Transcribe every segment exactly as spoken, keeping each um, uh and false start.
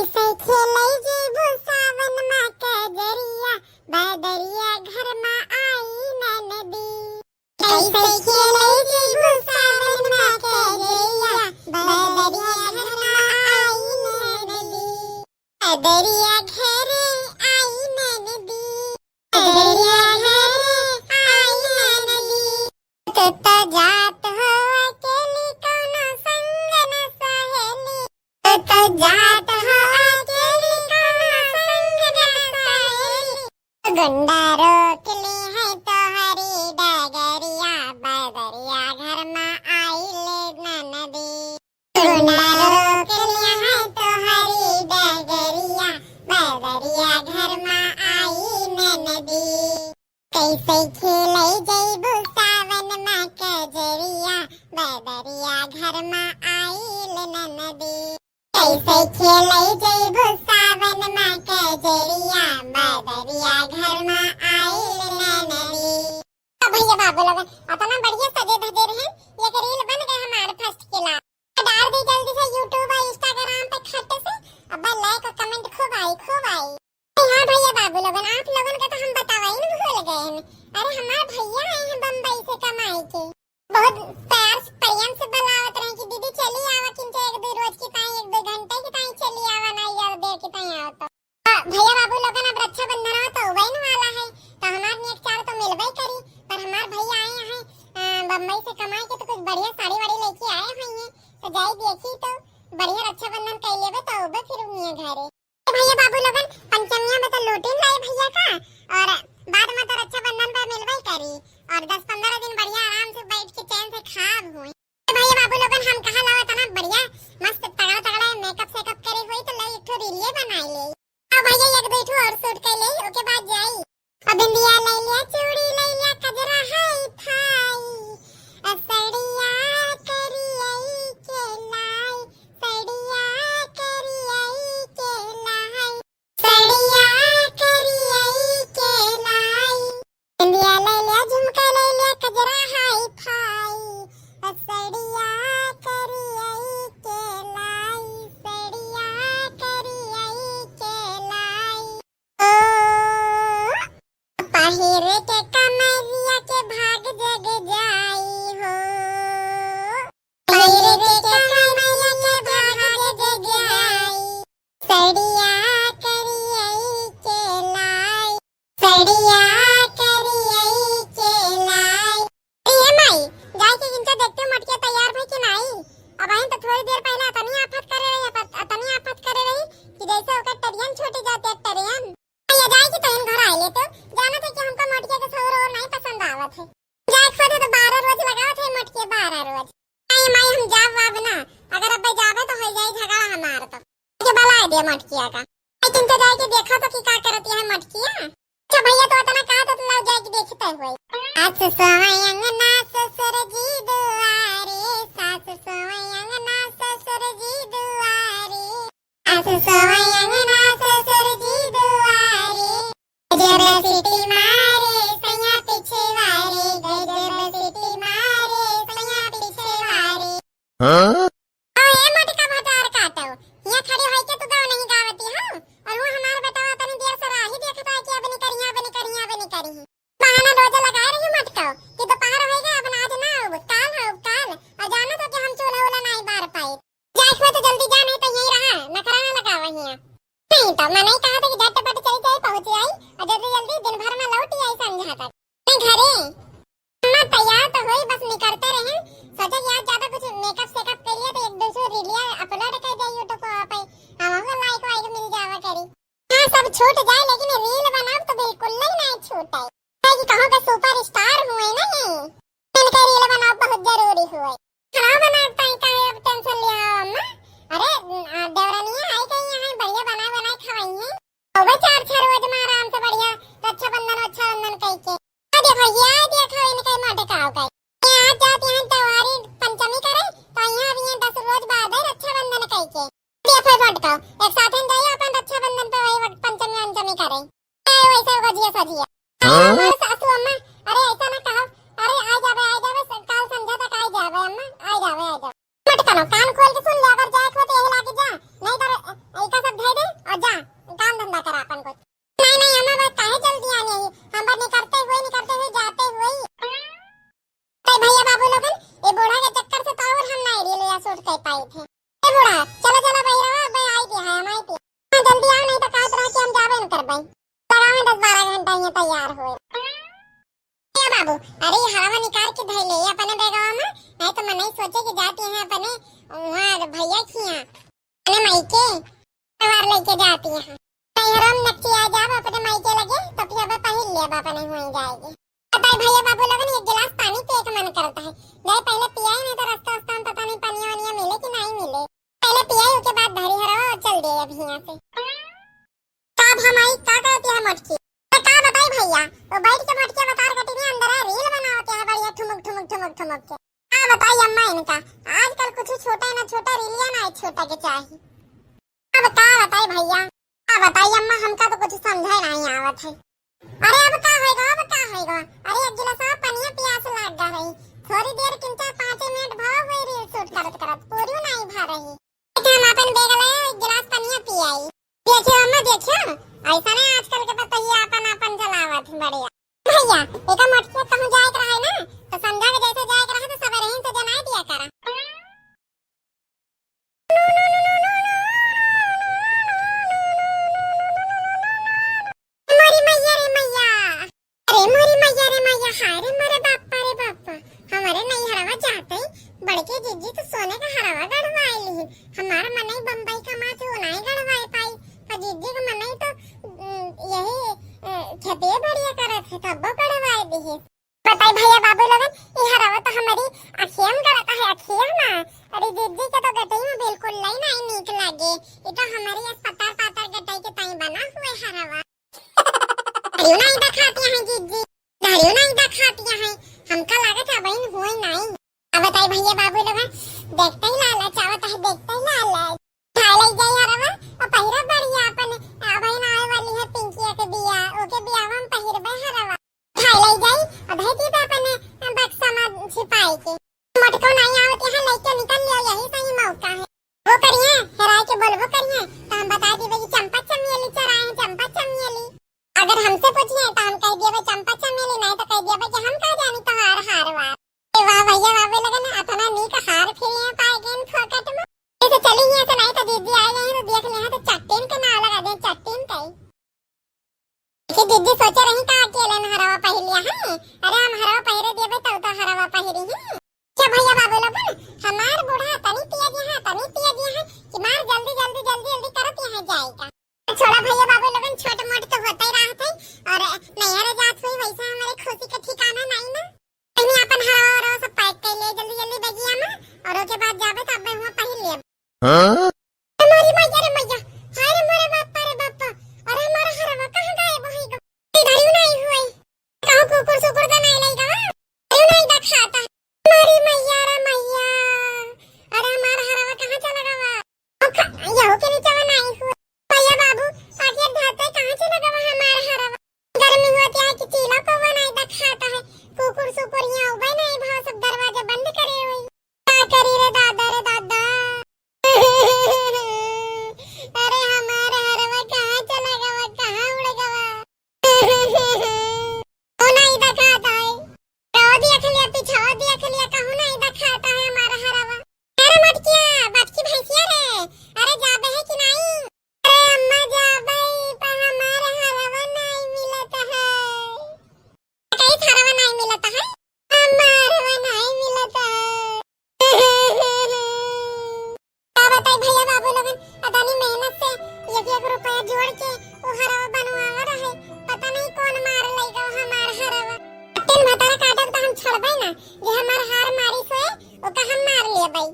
कैसे खेलै जइबू सावन मा कजरिया, बदरिया घर मा आई ननदी। कैसे खेलै जइबू सावन मा कजरिया, बदरिया घर मा आई ननदी। बदरिया घर आई ननदी, बदरिया घर आई ननदी। तू तो जात हो अकेली, कौनो संग न सहेली। तू तो जात हो अकेली, कौनो संग न सहेली। गुंडा रोक ली है तोहरी डगरिया, बदरिया घर मा आइल ननदी। गुंडा रोक ली है तोहरी डगरिया, बदरिया घर मा आई ननदी। कैसे खेलै जइबू सावन मा कजरिया, बदरिया घर मा आइल ननदी। कैसे खेलै जइबू सावन मा कजरिया, बदरिया घर मा आइल ननदी। तो भैया बाबू लोगन, अतना बढ़िया सजे धजे रहे, एक reel बन गए हमार first class। डाल दी जल्दी से YouTube और Instagram पे खट से, अब like और comment खूब आई, खूब आई। हाँ भैया बाबू लोगन, आप लोगन का तो हम बतावा ही भूल गए हैं। अरे हमार भैया आए हैं बम्बई से कमाई के, बहुत प्यार से, प्रेम से बुलावत रहे कि दीदी चली आवा, किंतु एक दो रोज की ताई, एक दो घंटे की ताई चली आवा, ना यार देर की ताई आओ तो। तो भैया बाबू लोगन, अब रक्षाबंधन तो वही वाला है, तो हमार नेक चार तो मिलबे करी, पर हमार भैया आए हैं, अ, बम्बई से कमाई के, तो कुछ बढ़िया साड़ी वाड़ी लेके आए हुए हैं, तो जाई देखी तो बढ़िया रक्षाबंधन कर लेबे, तो अबे फिर उन्हीं घरे। भैया बाबू लोगन, पंचमिया में तो लूटिन लाई भैया का, और बाद में तो रक्षाबंधन पर मिलबे करी, और दस पन्द्रह दिन बढ़िया आराम से बैठ के चैन से खाब हुई। भैया बाबू लोगन, हम कहा लावा तना बढ़िया मस्त तगड़ा तगड़ा makeup सेकअप करे हुई, तो लाई एक ठो reel बनाई ले। अब भैया एक दो ठो और shoot कर ले, ओके बाद जाई। अब बिंदिया ले लिया, चूड़ी ले लिया, कजरा हाई फाई, असड़िया करियई के लाई, सड़िया करियई के लाई, सड़िया करियई के लाई। बिंदिया ले लिया, झुमका ले लिया, कजरा हाई फाई, सड़िया करियई के लाई, सड़िया करियई के लाई। ओ, पहिर के कमरिया के भाग जग जाई हो। पहिर के कमरिया के भाग जग जाई। सड़िया करियई के लाई, सड़िया करियई के लाई। ए माई, जाए के इनका देखते मोटकिया तैयार भई कि नाई? अब आइन तो थोड़ी देर पहले अतनी आफत करे रही, अप-, अतनी आफत करे रही कि जैसे ओकर ट्रेन छूट जाते, ट्रेन। ये जाए कि तो इन घर आए ले तो, जाना थे कि हमका मोटकिया के सौर और नहीं पसंद आवत है। जाए खुद तो बारह रोज लगावत है मोटकिया, बारह रोज। नहीं माई, हम जाब वाब ना, अगर अब जाबे तो हो जाए झगड़ा हमार तो। के बलाए दे मटकिया का। आई तुम तो जाए के देखा तो कि का करत है मटकिया। अच्छा भैया, तो इतना कहा तो लाओ जाए के देखते हुए। सास सोए अंगना ससुर जी दुआरे, सास सोए अंगना ससुर जी दुआरे, सास सोए अंगना ससुर जी दुआरे। गजब सीटी मारे सैया पीछे वारे, गजब सीटी मारे सैया पीछे वारे। हाँ? ओ ए मोटका भतार काटो, हियाँ खड़ी होई के तू गाँव नहीं गावती हो? और वो हमार बेटवा तनी देर से राही देखत है कि अब निकरिया, अब निकरिया, अब निकरिया। बहाना रोज लगाए रही मोटका कि दोपहर होई गए, अब ना आज ना आउब, काल आउब, काल। और जानो तो कि हम चूल्हा उल्हा नहीं बार पाई। जाए हुए तो जल्दी जा, नहीं तो यहीं रहा, नखरा ना लगावा हियाँ। नहीं तो मैं नहीं कहा था कि झटपट चली जाई, पहुँच जाई और जल्दी जल्दी दिन भर में लौट आई संझा तक। मैं घरे। अम्मा तैयार तो होई, बस निकरते रहे। सोचा कि आज ज्यादा कुछ makeup सेकअप कर लिया तो एक दो ठो रीलिया upload कर दे YouTube पे, हमहू like वाइक मिल जावा करी। हाँ, सब छूट जाए लेकिन reel बनाब तो बिल्कुल नहीं, नहीं छूटे। काहे कि कहूँ के superstar हुए ना ये। इनके reel बनाब बहुत जरूरी हुए। खराब बनाब ताई काहे अब tension लिया हो अम्मा? अरे, आ, देवरानिया आई गई यहाँ, बढ़िया बनाए बनाए खवाई है। अबे चार छह रोज में आराम से बढ़िया रक्षाबंधन, रक्षाबंधन कई के। आ देखो, ये आ देखो, इनके मोटे का हो गए। ये आज जाती हैं त्योहारी पंचमी करे, तो यहाँ भी ये दस रोज बाद है रक्षाबंधन कई के। देखो मोटका, एक साथ हम जाइए अपन रक्षाबंधन पे वही वक्त पंचमी वंचमी करे। ए, वैसे गजिया सजिया। हाँ? अरे हमारे सासू अम्मा, अरे ऐसा ना कहो। अरे आ जावे, आ जावे, स-, काल संझा तक आ जावे अम्मा, आ जावे, आ जावे। मत करो, कान खोल के सुन ले, अगर जाए को तो यही लाके जा, नहीं तो ए-, इका सब धई माई के तवार लेके जाती है। नैहरों में नकची आ जाब अपने माई के लगे, तो फिर अब पहिर लेब अपने हुई जाएगी। बताई भैया बाबू लोगन, एक गिलास पानी पिए के मन करता है। जाए पहले पियाई, नहीं तो रास्ता रास्ता में पता नहीं पनिया वनिया मिले कि नहीं मिले। पहले पियाई, ओके बाद धरी हरवा और चल दे अभी यहाँ से। का अब हम आई, का कहती है मोटकी? तो का बताई भैया, वो बैठ के मोटकी बतार कटी नहीं, अंदर है रील बनावती है बढ़िया ठुमुक ठुमुक ठुमुक ठुमुक के। का बताई अम्मा इनका, आजकल कुछ छोटा ना छोटा रीलिया ना छोटा के चाही। अब का बताई भैया, का बताई अम्मा, हमका तो कुछ समझे नहीं आवत है। अरे अब का होएगा, अब का होएगा? अरे एक गिलास और पनिया पियास लाग गा रही, थोड़ी देर किंचा पाँच मिनट भाव हुई रील शूट करत करत, पूरी नहीं भा रही। लेकिन हम अपन बेग ले एक गिलास पनिया पी आई। देखियो अम्मा, देखियो, ऐसा नहीं आजकल के पतोहिया अपन अपन चलावत है बढ़िया। भैया, एका मोटकिया कहूँ जाए के रहे ना, तो समझा के जैसे जाए के रहे तो सबेरे ही से जनाई दिया करा। मोरी मैया रे मैया, अरे मोरी मैया रे मैया, हाय रे मोरे बापा रे बापा, हमारे नैहरवा जाते ही बड़के जीजी तो सोने का हरवा गढ़वाए ली। हमार मनई बम्बई कमात हो, नहीं गढ़वाए पाई, पर जीजी के मनई तो, उम, यही, अ, खेते बढ़िया करत है, तब्बो गढ़वाए दी। बताई भैया बाबू लोगन, ई हरवा तो हमारी अखिया में गड़ता है, अखिया में। अरे दीदी के तो गटई में बिल्कुल नहीं, नहीं नीक लागे। ई तो हमारी इस पतार पातार गटई के ताई बना हुए हरवा। धरियो नहीं दिखाती है दीदी, धरियो नहीं दिखाती है। हमका लागत है बहन हुए नहीं। अब बताई भैया बाबू लोगन, देखते ही लालच आवत है, देखते ही लालच। खाए लग जाई हरवा, और पहिरा बढ़िया अपन, आ बहन आवे वाली है पिंकिया के बिया, ओके बियाह में पहिरबे हरवा। खाए ले जाई, अबे दीदा अपने बक्सा में छिपाई के। मोटको नहीं आवत यहाँ, लेके निकल लियो, यही सही मौका है। वो करिए, हेराय के बोलबो करिए, तो हम बता देबे कि चंपा चमेली चराए हैं, चंपा चमेली। अगर हमसे पूछिए, तो हम कह देबे चंपा चमेली, नहीं तो कह देबे कि हम का जानी तोहार हार वार। ए वाह भैया, बाबू लगन, अतना नीक हार फिर यहाँ पाए गए फोकट में। ऐसे चली यहाँ से, नहीं तो दीदी आ गई तो देख ले, यहाँ तो चट्टीन के नाव लगा दे, चट्टीन कई। देखी दीदी, सोचे रही का अकेले न हरवा पहिर लिया है। अरे हम हरवा पहिरे देबे तब तो हरवा पहिरी है। अच्छा भैया बाबू लोगन, हमार बूढ़ा तनी पिया दिया है, तनी पिया दिया है कि मार जल्दी जल्दी जल्दी जल्दी करत यहाँ जाएगा। छोड़ा भैया बाबू लोगन, छोट मोट तो होते ही रहत है और नैहर जात हुई, वैसे हमारे खुशी का ठिकाना नहीं ना। कहीं अपन हरवा वरवा सब पैक कर ले जल्दी जल्दी बैगिया में, और ओके बाद जाबे तब मैं हुआ पहिर लेब। हाँ? अरे मोरी मैया रे मैया, हाय रे मोरे बापा रे बापा, अरे हमारा हरवा कहाँ गायब होई गो? इधर ही नहीं हुई, कहूँ कुकुर सुकुर तो नहीं लई गवा, इधर ही नहीं देखाता। मोरी मैया रे मैया, अरे हमारा हरवा कहाँ चला गवा? ओखा, यहो के नीचे नहीं हुई। भैया बाबू, आखिर धरते कहाँ चला गवा हमारा हरवा? गर्मी होती है कि चीला को वो नहीं देखाता है, कुकुर सुकुर यहाँ उबे नहीं भाव, सब दरवाजे बंद करे हुई। का करी रे दादा, रे दादा। अरे हमार हरवा कहाँ चला गवा, कहाँ उड़ गवा? ओ नहीं देखाता है। कहो देख लिया, पिछवा देख लिया, कहूँ नहीं देखाता है हमार हरवा। अरे मटकिया, बटकी भैंसिया रे, अरे जाबे है कि नहीं? अरे अम्मा जाबे, पर हमार हरवा नहीं मिलत है। कई हरवा नहीं मिलत है? हमार हरवा नहीं मिलत है। का बताई भैया बाबू लोगन, अतनी मेहनत से एक एक रुपया जोड़ के वो हरवा बनवावा रहे, पता नहीं कौन मार लई गवा हमार हरवा। तीन भतारा काटब तो हम छोड़बे ना, जे हमार हार मारी सोए, ओका हम मार लेबे।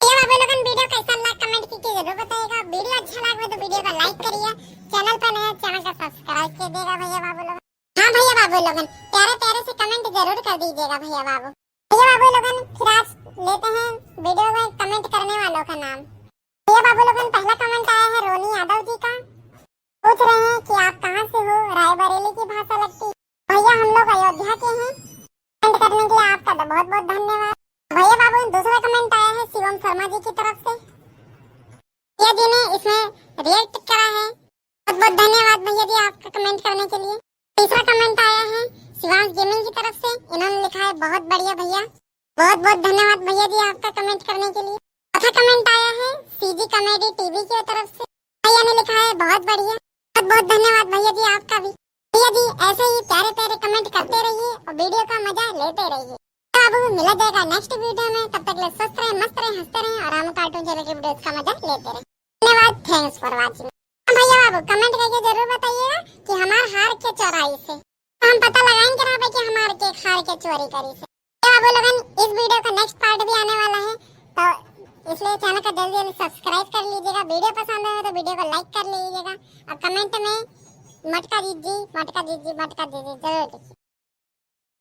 भैया बाबू लोगन, वीडियो कैसन लगा कमेंट करके जरूर बताइएगा। वीडियो अच्छा लगे तो वीडियो को लाइक करिए, चैनल पर नए हैं चैनल को सब्सक्राइब कर देगा भैया बाबू लोगन। हाँ भैया बाबू लोगन, प्यारे प्यारे से कमेंट जरूर कर दीजिएगा भैया बाबू। भैया बाबू लोगन, फिर आज लेते हैं वीडियो में कमेंट करने वालों का नाम। भैया बाबू लोगन, पहला कमेंट आया है रोनी यादव जी का। पूछ रहे हैं कि आप कहाँ से हो, रायबरेली की भाषा लगती। भैया हम लोग अयोध्या के हैं। कमेंट करने के लिए आपका तो बहुत बहुत धन्यवाद। भैया बाबू, दूसरा कमेंट आया है शिवम शर्मा जी की तरफ से। भैया जी ने इसमें रिएक्ट करा है। बहुत बहुत धन्यवाद भैया जी आपका कमेंट करने के लिए। तीसरा कमेंट आया है शिवांश गेमिंग की तरफ से, इन्होंने लिखा है बहुत बढ़िया भैया। बहुत बहुत धन्यवाद भैया जी आपका कमेंट करने के लिए। चौथा कमेंट आया है सीजी कॉमेडी टीवी की तरफ से, भैया ने लिखा है बहुत बढ़िया। बहुत बहुत धन्यवाद भैया जी आपका भी। भैया जी ऐसे ही प्यारे प्यारे कमेंट करते रहिए और वीडियो का मजा लेते रहिए। तो अब मिला जाएगा नेक्स्ट वीडियो में, तब तक के लिए स्वस्थ रहें, मस्त रहें, हंसते रहें और हम कार्टून चैनल के वीडियोस का मजा लेते रहें। धन्यवाद, thanks for watching। हाँ भैया बाबू, comment करके जरूर बताइएगा कि हमार हार के चोराइस है। तो हम पता लगाइन के ना पाए कि हमार के हार के चोरी करिस है। भैया बाबू लोगन, इस video का next part भी आने वाला है, तो इसलिए channel का जल्दी जल्दी subscribe कर लीजिएगा। Video पसंद आए तो video को like कर लीजिएगा और comment में मटका जीत जी, मटका जीत जी, मटका जीत जी जरूर लिखिए।